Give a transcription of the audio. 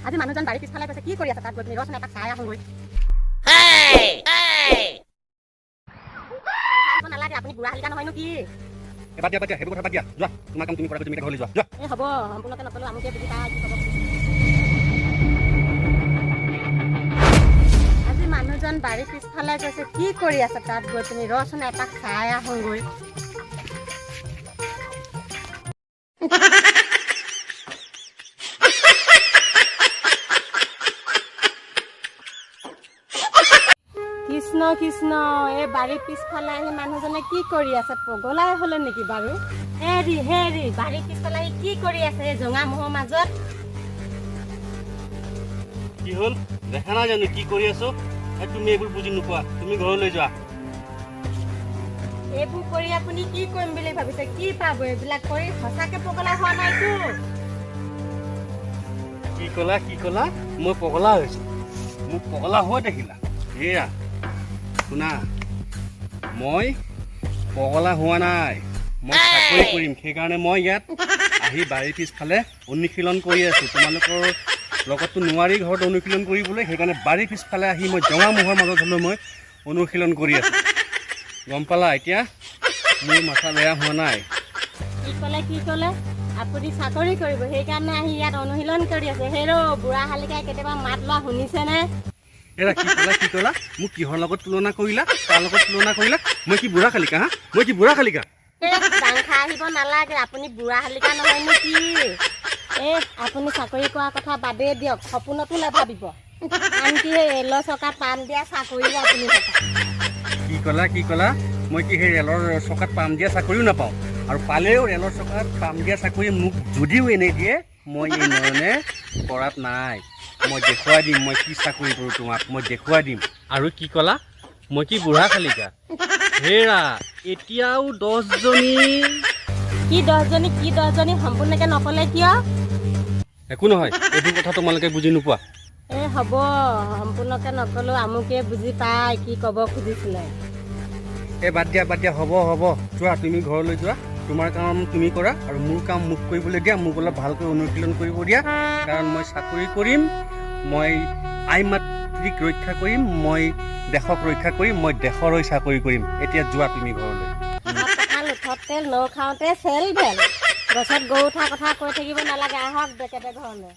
আজি মানুহজন বাৰীৰ পিছফালে গৈছে, কি কৰি আছে তাত গৈ পিনি? ৰচোন, এপাক চাই আহোঁগৈ। আহিব নালাগে, আপুনি বুঢ়া শালিকা নহয়নো কি? এই বাদ দিয়া, বাদ দিয়া, সেইবোৰ কথা বাদ দিয়া। যোৱা, তোমাৰ কাম তুমি কৰা, তুমি এতিয়া ঘৰলৈ যোৱা, যোৱা। এই হ'ব, সম্পূৰ্ণকে নক'লেও আমুকে বুজি পাই কি ক'ব। আজি মানুহজন বাৰীৰ পিছফালে গৈছে, কি কৰি আছে তাত গৈ পিনি? ৰচোন, এপাক চাই আহোঁগৈ। কৃষ্ণ কৃষ্ণ, এই বাৰীৰ পিছফালে আহি মানুহজনে কি কৰি আছে? পগলাই হলে নেকি বাৰু? হেৰি হেৰি, বাৰীৰ পিছফালে আহি কি কৰি আছে এই জঙা মোহৰ মাজত? কি হ'ল, দেখা নাই জানো কি কৰি আছো? এই তুমি এইবোৰ বুজি নোপোৱা, তুমি ঘৰলৈ যোৱা। এইবোৰ কৰি আপুনি কি কৰিম বুলি ভাবিছে? কি পাব এইবিলাক কৰি? সঁচাকে পগলা হোৱা নাইতো? কি ক'লা, কি ক'লা? মই পগলা হৈছো? মোক পগলা হোৱা দেখিলা? এয়া শুনা, মই পগলা হোৱা নাই, মই চাকৰি কৰিম। সেইকাৰণে মই ইয়াত আহি বাৰীৰ পিছফালে অনুশীলন কৰি আছো। তোমালোকৰ লগততো নোৱাৰি ঘৰত অনুশীলন কৰিবলৈ, সেইকাৰণে বাৰীৰ পিছফালে আহি মই জঙা মোহৰ মাজত হ'লেও মই অনুশীলন কৰি আছো। গম পালা? এতিয়া মোৰ মাথা বেয়া হোৱা নাই। কি ক'লে, কি ক'লে? আপুনি চাকৰি কৰিব, সেইকাৰণে আহি ইয়াত অনুশীলন কৰি আছে? হেৰ, বুঢ়া শালিকাই কেতিয়াবা মাত লোৱা শুনিছেনে? এৰা, কি ক'লা, কি ক'লা? মোক কিহৰ লগত তুলনা কৰিলা? কাৰ লগত তুলনা কৰিলা? মই কি বুঢ়া শালিকা? হা, মই কি বুঢ়া শালিকা? দাংখা আহিব নালাগে, আপুনি বুঢ়া শালিকা নহয়নো কি? এ আপুনি চাকৰি কৰাৰ কথা বাদেই দিয়ক, সপোনতো নাভাবিব। আনকি সেই ৰেলৰ চকাত পাম দিয়া চাকৰিও আপুনি নাপায়। কি ক'লা, কি ক'লা? মই কি সেই ৰেলৰ চকাত পাম দিয়া চাকৰিও নাপাওঁ? আৰু পালেও ৰেলৰ চকাত পাম দিয়া চাকৰি মোক যদিও এনেই দিয়ে, মই এই নয়নে কৰাত নাই। মই দেখুৱাই দিম মই কি চাকৰি কৰোঁ তোমাক, মই দেখুৱাই দিম। আৰু কি ক'লা? মই কি বুঢ়া শালিকা? হেৰা, এতিয়াও 10জনী। কি 10জনী, কি 10জনী? সম্পূৰ্ণকে নক'লে কিয়? একো নহয়, এইবোৰ কথা তোমালোকে বুজি নোপোৱা। এই হ'ব, সম্পূৰ্ণকে নক'লেও আমুকে বুজি পায় কি ক'ব খুজিছিলে। এই বাদ দিয়া, বাদ দিয়া, হ'ব হ'ব, যোৱা তুমি ঘৰলৈ যোৱা। তোমাৰ কাম তুমি কৰা আৰু মোৰ কাম মোক কৰিবলৈ দিয়া। মোক অলপ ভালকৈ অনুশীলন কৰিব দিয়া, কাৰণ মই চাকৰি কৰিম, মই আই মাতৃক ৰক্ষা কৰিম, মই দেশক ৰক্ষা কৰিম, মই দেশৰ হৈ চাকৰি কৰিম। এতিয়া যোৱা তুমি ঘৰলৈ। কঁঠাল উঠত তেল, নৌ খাওঁতে চেল ভেল। গছত গৰু উঠা কথা কৈ থাকিব নালাগে, আহক বেকেতে ঘৰলৈ।